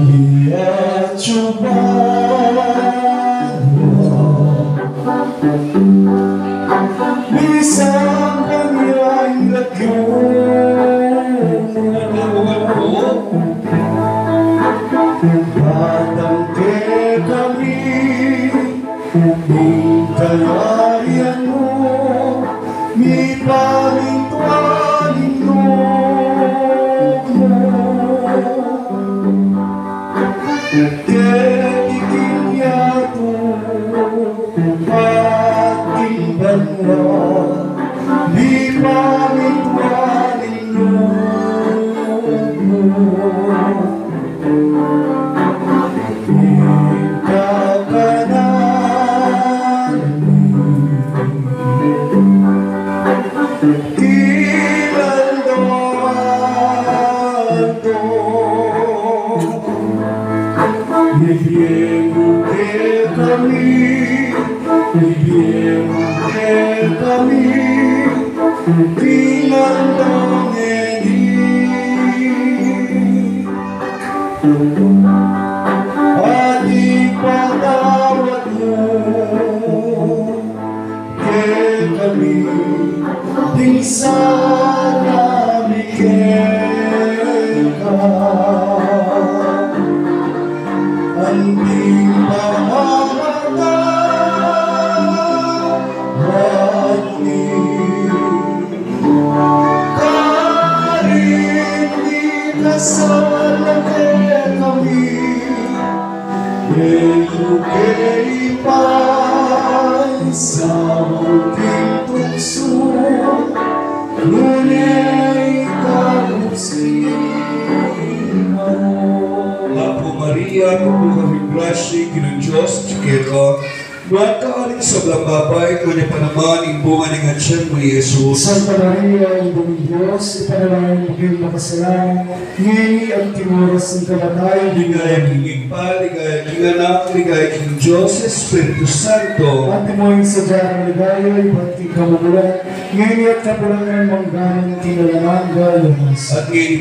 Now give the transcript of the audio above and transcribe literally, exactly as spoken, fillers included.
Liat subawa, misan kanyang lagyu, batang kekami, ing kayarian mu, mipamintuan ing lub mu. Keti king yatu, at king banua, mipamintuan ing lub mu. Ing kakanan mi, king aldo-aldo, ibie mu kekami, ibie mu kekami, king aldo ngeni. At ipatawad mu kekami ding sala mi keka, anting pamamatawad mi karing mikasala kekami, e mu ke ipaisaul king tuksu, nune ikabus ing lagyu mu. Bapu Maria, mipnu ka king grasya, ing Ginung Dios atiu keka. Nuan ka karing sablang babai, at nuan ya pa naman ing bunga ning atian mu, i Jesus. Santa Maria, Indu ning Dios, ipanalangin mu kaming makasalanan, ngeni at king oras ning kamatayan mi. Ligaya king Ibpa, ligaya king Anak, ligaya king Dios Espiritu Santo. Antimo ing sadya nang ligaya ibat king kamumulan, ngeni at kapilan man, mangga man king alang angga. Amen. At ngeni